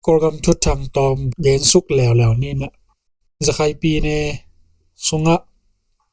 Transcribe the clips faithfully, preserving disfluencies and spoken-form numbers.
Kawlgam thuthang tawm gensuk leuleu ni in ah, Zakhai Pyine sungah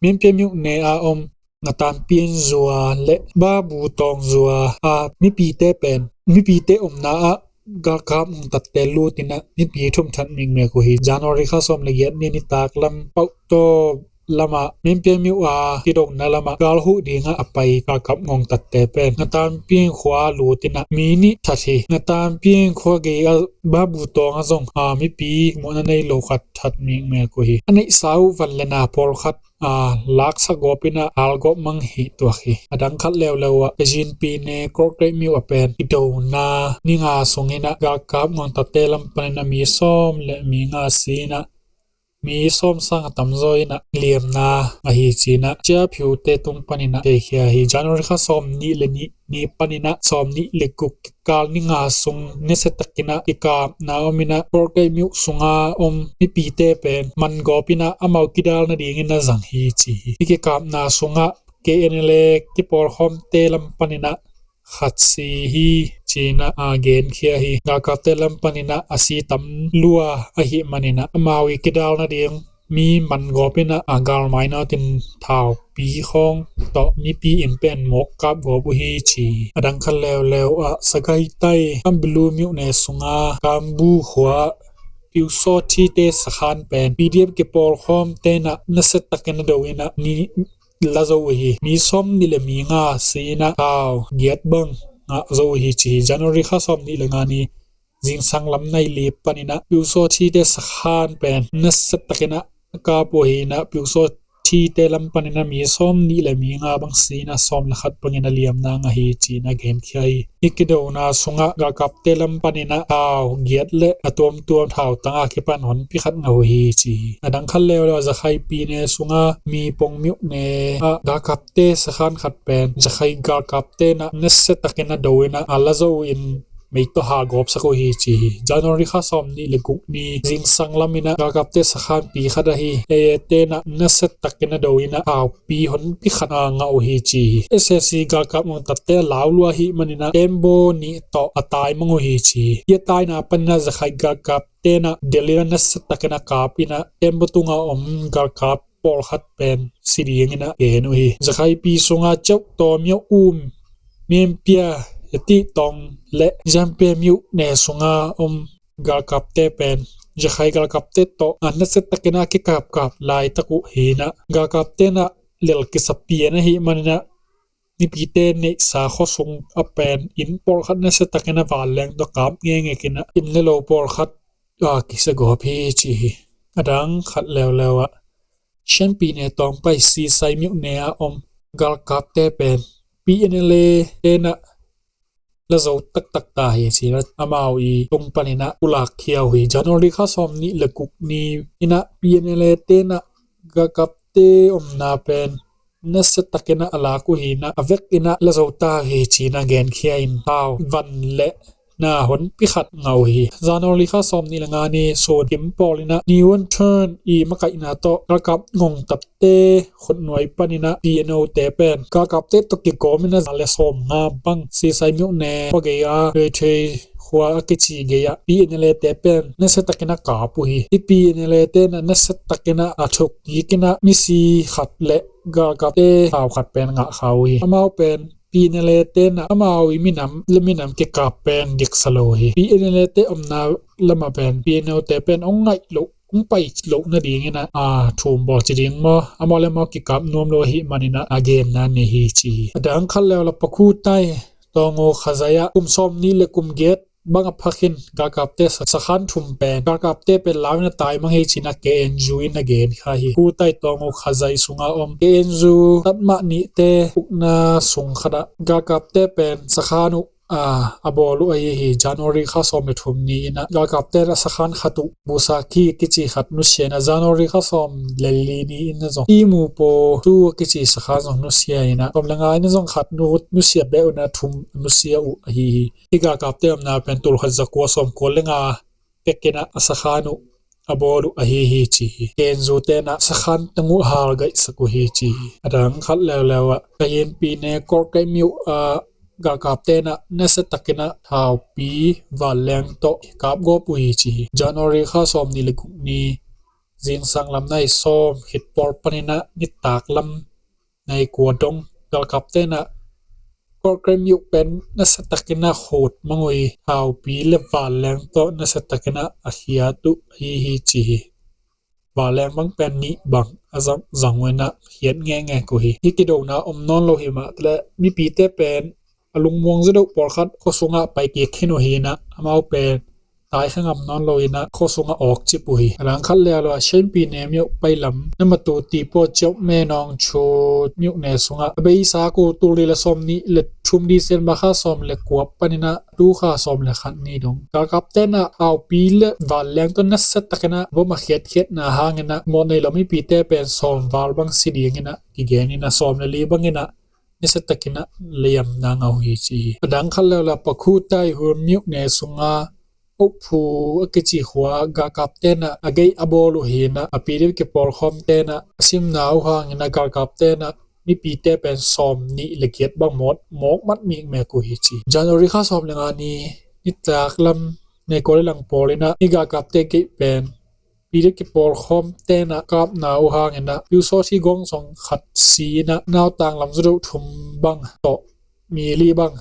Minpya myone a om Ngatan Pyin zua le Babu Tawng zua a mipite pen mipite omna ah galkap ngongtatte lut in ah mipi thum that mikmek uh hi. January kha sawm le giat ni nitak lam pauh tawp lamah Minpya myo a kidona lamah gal huh dingah a pai galkap ngongtatte pen Ngatan Pyin khua lut in ah mi nih that hi. Ngatan Pyin khua gei ah Babu Tawng ah zong a mipi muhna nei lo khat that mikmek uh hi. A neihsa uh van le na pawlkhat a laksak gawp in ah al gawp mang hi tuak hi. A dang khat leuleu ah Kajin Pyine Kawlkreik myo a pen kidona ni nga sung in ah galkap ngongtatte lam pan in ah mi sawm le mi nga si in ah mi sawm sang a tamzaw in ah liamna ahi ci in ah Chia Pyu te tung pan in ah theikhia hi. January kha sawm nih le nih ni pan in ah sawm nih le guk kikal ni nga sung nasiatakin ah kikapna om in ah Kawlkreik myo sunga om mipite pen man gawp in ah amau kidal nadingin a zang hi ci hi. Hih kikapna sungah K N L A kipawlkhawmte lam pan in ah khat si hi ci in ah a genkhia hi. Galkapte lam pan in ah a si tam lua ahih man in ah amau i kidal nading mi man gawp in ah a galmai nawtin thaupi khawng tawh mipi in pen mawk kap gawp uh hi ci. A dang khat leuleu ah Sagaing taing Kambelu myone sunga Kambu khua Pyu Saw Htee te sakhan pen P D F kipawlkhawmte in ah nasiatakin a do in ah ni la zo uh hi. Mi sawm nih le mi nga si in ah thau giat bang ngah zo uh hi ci hi. January kha sawm nih le nga ni zingsang lam nai li pan in ah Pyu Saw Htee te sakhan pen nasiatakin ah kap uh hi in ah Pyu Saw Htee te lam pan in ah mi sawm nih le mi nga bang si in ah sawm le khat bangin a liamna ngah hi ci in a genkhia hi. Hih kidona sungah galkapte lam pan in ah thau giat le a tuamtuam thau tanga kipan honpi khat ngah uh hi ci hi. A dang khat leuleu ah Zakhai Pyine sunga Myitkyong myone ah galkapte sakhan khat pen Zakhai galkapte in ah nasiatakin a do in ah a la zo in mei tawh hal gawpsak uh hi ci hi. January kha sawm nih le guk ni zingsang lam in ah galkapte sakhanpi khat ahi A A te in ah nasiatakin a do in ah thaupi honpi khat a ngah uh hi ci hi. S A C galkap ngongtatte a lau lua ahih man in ah tembaw nih tawh a tai mang uh hi ci hi. Hih a taina pan in ah Zakhai galkapte in ah Delhi ah nasiatakin a kap in ah tembaw tunga om galkap pawlkhat pen si dingin a gen uh hi. Zakhai pi sunga Cheuh Taw Myo Um, Myinpya, Yati Tawng le Jampye myone sunga om galkapte pen Zakhai galkapte tawh a nasiatakin a kikapkap laitak uh hi in ah galkapte in ah lel kisa pian ahih man in ah mipite neihsa khuasung a pen inn pawlkhat nasiatakin a vanleng tawh kap ngekngek in ah inn le lo pawlkhat a kisia gawp hi ci hi. A dang khat leuleu ah Shan Pyine tawngpai Sisai myone a om galkapte pen P N L A te in ah la zo taktak ta hi ci in ah amau i tung pan in ah pulak khia uh hi. January kha sawm nih le guk ni in ah P N L A te in ah galkapte omna pen nasiatakin ah a lak uh hi in ah a vek in ah la zo ta uh hi ci in a genkhia in thau van le na honpi khat ngah uh hi. January kha sawm nih le nga ni sun kim pawl in ah New Won Thurn i makaihna tawh galkap ngongtatte khutnuai pan in ah P N O te pen galkapte tawh kikawm in ah za le sawm nga bang Sisai myone khua gei a Luethei khua a kici gei ah P N L A te pen nasiatakin a kap uh hi. Hih P N L A te in ah nasiatakin ah a thuk kik in ah misi khat le galkapte thau khat pen ngah kha uh hi. Amau pen P N L A te in ah amau i minam le minam kikap pen diksa lo hi. P N L A te omna lam ah pen P N O te pen hong ngaih loh, hong pai loh nadingin ah a thum bawl ci ding maw, amau le amau kikap nuam lo ahih man in ah a genna nei hi ci hi. A dang khat leuleu ah Pakhutai Taung Aw Khazai ah kum sawm nih le kum giat bang a phak in galkapte sa-, sakhan thum pen galkapte pen lau in a tai mang hi ci in ah K N U in a gen kha hi. Pakhutai Taung Aw Khazai sunga om K N U tatmah nihte ukna sung khat ah galkapte pen sakhan uh a, a bawl uh ahi hi. January kha sawm le thum ni in ah galkapte in ah sakhan khat uh Busaki kici khat nusia in ah January kha sawm le li ni in ah zong Imupo tu kici sakhan zong nusia in ah sawm le nga in ah zong khat nu, nusia beh uh in ah thum nusia uh ahi hi. Hih galkapte omna pen tul khat za kua sawm kua le nga pek in ah a sakhan uh a bawl uh ahi hi ci hi. K N U te in ah sakhan teng uh halgaihsak uh hi ci hi. A dang khat leuleu ah Kayin Pyine Kawlkreik myo ah galkapte in ah nasiatakin ah thaupi vanleng tawh kap gawp uh hi ci hi. January kha sawm nih le guk ni zingsang lam nai sawm khit pawl panin ah nitak lam nai kua dong galkapte in ah Korkrem myo pen nasiatakin ah khut mang uh hi. Thaupi le vanleng tawh nasiatakin ah a khiat uh ahi hi ci hi. Vanleng bang pen nih bang a zang uh in ah khiat ngenge uh hi. Hih kidona om nawn lo hi mah leh mipite pen a lungmuang zaw deuh pawlkhat khua sungah pai kik khin uh hi in ah amau pen taikhia ngam nawn lo in ah khua sungah awk cip uh hi. A dang khat leuleu ah Shenpi ne myo pai lam na matu ti paw ciop me nawng chut myo ne sungah a beisa ku tul nih le sawm nih le thum December kha sawm le kua panin ah tu kha sawm le khat ni dong galkapte in ah thaupi le vanleng tawh nasiatakin ah bom a khiatkhiatna hangin ah mawh nei lo mipite pen sawm val bang si dingin ah kigen in ah sawm le li bangin ah nasiatakin ah liamna ngah uh hi ci hi. A dang khat leuleu ah Pakhu Taihun myo ne sunga Ukphu a kici khua galkapte in ah a geih a bawl uh hi in ah a P D F kipawlkhawmte in ah a simna uh hangin ah galkapte in ah mipite pen sawm nih le giat bang mawk mawk mat mikmek uh hi ci. January kha sawm le nga ni nitak lam nai kua le lang pawl in ah hih galkapte geih pen P D F kipawlkhawmte in ah kapna uh hangin ah Pyusawthi gawng zong khat si in ah nautang lam zaw deuh thum bang tawh mi li bang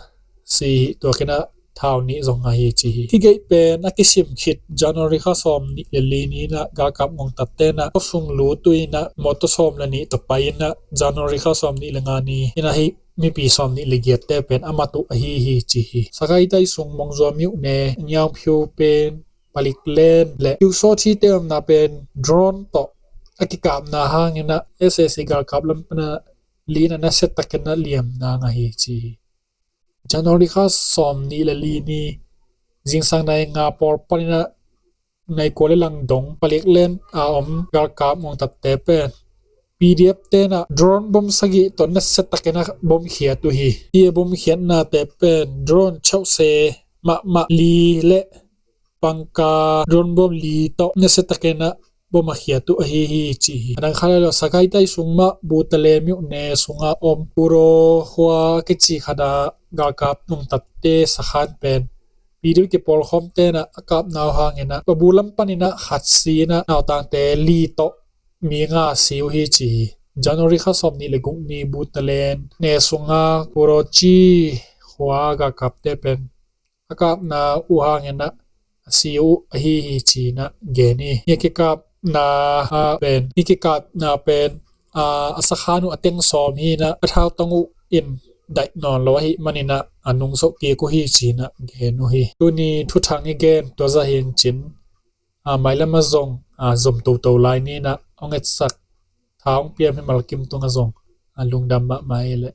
si hi. Tua khin ah thau nih zong ngah hi ci hi. Hih geih pen a kisim khit January kha sawm nih le li ni in ah galkap ngongtatte in ah khua sung lut uh in ah mawtaw sawm le nih tawh pai in ah January kha sawm nih le nga ni in ah hih mipi sawm nih le giatte pen a mat uh ahi hi ci hi. Sagaing Tai sung Mongzua myo ne Ngiangphiu pen Paliklen le Pyusawthite omna pen drone tawh a kikapna hangin ah S A C galkap lam pan ah li in ah nasiatakin ah liamna ngah hi ci hi. January kha sawm nih le li ni zingsang nai nga pawl panin ah nai kua le lang dong Paliklen a om galkap ngongtatte pen P D F te in ah drone bom sagih tawh nasiatakin ah bom khiat uh hi. Hih a bom khiatnate pen drone chauhse mahmah li le pangka drone bom li tawh nasiatakin ah bom a khiat uh ahi hi ci hi. A dang khat leuleu ah Sagaing Tai sung mah Butale myo ne sunga om Kuro khua kici khat ah galkap ngongtatte sakhan pen P D F kipawlkhawmte in ah a kapna uh hangin ah a bu lam panin ah khat si in ah nautangte li tawh mi nga si uh hi ci hi. January kha sawm nih le guk ni Butale ne sunga Kuroci khua galkapte pen a kapna uh hangin ah a si uh ahi hi ci in ah gen hi. Hih kikapna ah pen hih kikapna pen a sakhan uh a teng sawm hi in ah a thautang uh in daih nawn lo ahih manin ah a nungzoh kik uh hi ci in ah gen uh hi. Tuni thuthang i gen tua zah hi in cin, a mailam ah zong a zom toto lai ni in ah hong etsak tha hong piam hi Malkim tungah zong a lungdam mahmah hi leh.